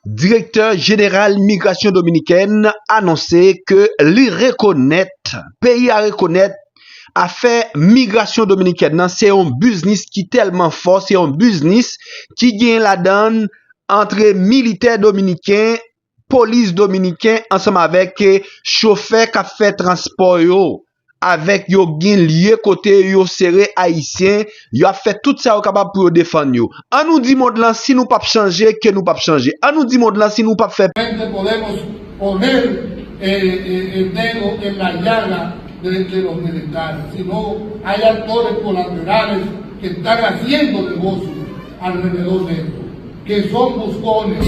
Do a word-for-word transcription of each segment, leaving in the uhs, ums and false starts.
Direktè jeneral migrasyon dominikèn anonse ke li rekonèt, peyi a rekonèt, afè migrasyon dominikèn nan se yon biznis ki tèlman fò, se yon biznis ki gen ladan l antre militè dominiken, polis dominiken ansanm avèk, eh, chofè k ap fè transpò yo. Avèk yo gen lye kote yo sere Ayisyen, y ap fè tout sa yo kapab pou yo defann yo. An nou di mond lan si nou p ap chanje, ke nou p ap chanje. An nou di mond lan si nou p ap fè. Podemos poner, eh, eh, el dedo en la llaga de, de los militares, sino hay actores colaterales que están haciendo negocio alrededor de esto, que son buscones,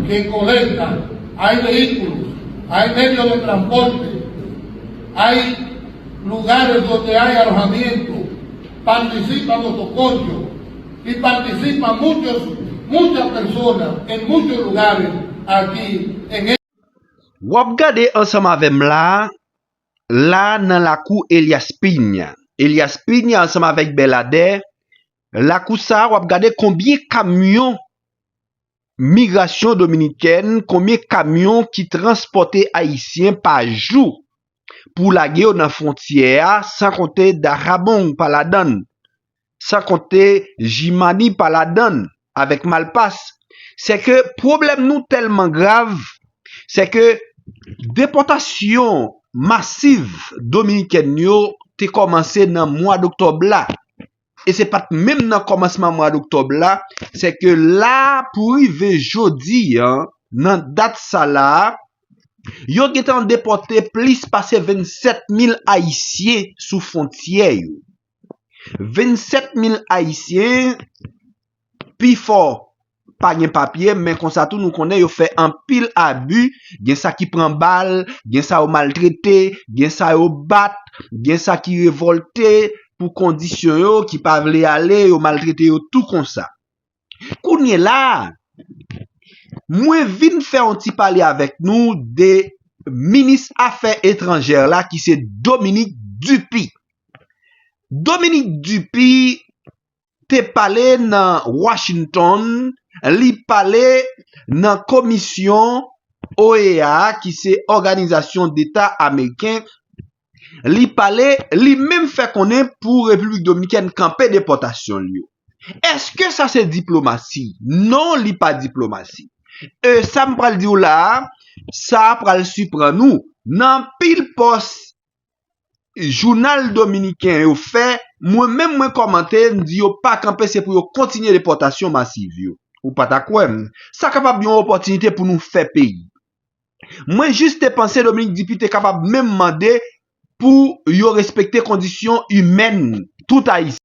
que colectan, hay vehículos, hay medios de transporte, hay lugares donde hay alojamiento, participa Motoconcho y participan muchos, muchas personas en muchos lugares aquí en. W ap gade ansanm avè m la, la nan lakou Elias Piña. Elias Piña ansanm avèk Bèladè, lakou sa a, w ap gade konbyen kamyon migrasyon dominikèn, konbyen kamyon ki transpòte Ayisyen pa jou pou lage yo nan fwontyè a, san konte Dajabón pa ladan l, san konte Jimani pa ladan l, avèk Malpas. Se ke pwoblèm nou tèlman grav, se ke depòtasyon masiv dominikèn yo te kòmanse nan mwa doktòb la. E se pa t menm nan kòmansman mwa doktòb la, se ke la pou rive jodi a, nan dat sa la, yo gentan depòte plis pase vennsèt mil Ayisyen sou fwontyè yo. Vennsèt mil Ayisyen, pifò pa gen papye, men konsa tou nou konnen yo fè anpil abi, gen sa ki pran bal, gen sa yo maltrete, gen sa yo bat, gen sa ki revòlte pou kondisyon yo, ki pa vle ale, yo maltrete yo tou konsa. Kounye la, mwen vin fè yon ti pale avèk nou de minis afè etranjè la ki se Dominique Duppy. Dominique Duppy te pale nan Washington, li pale nan komisyon O E A ki se Òganizasyon Deta Ameriken, li pale, li menm fè konnen pou Repiblik Dominikèn kanpe depòtasyon l yo. Èske sa se diplomasi? Non, li pa diplomasi. E sa m pral di w la a, sa pral siprann ou. Nan anpil pòs jounal dominiken yo fè, mwen menm mwen kòmante, m di yo pa kanpe, se pou yo kontinye depòtasyon masiv yo. Ou pa ta kwè m. Sa kapab yon opòtinite pou nou fè peyi. Mwen jis te panse Dominique Duppy te kapab menm mande pou yo respekte kondisyon imèn tout Ayisyen.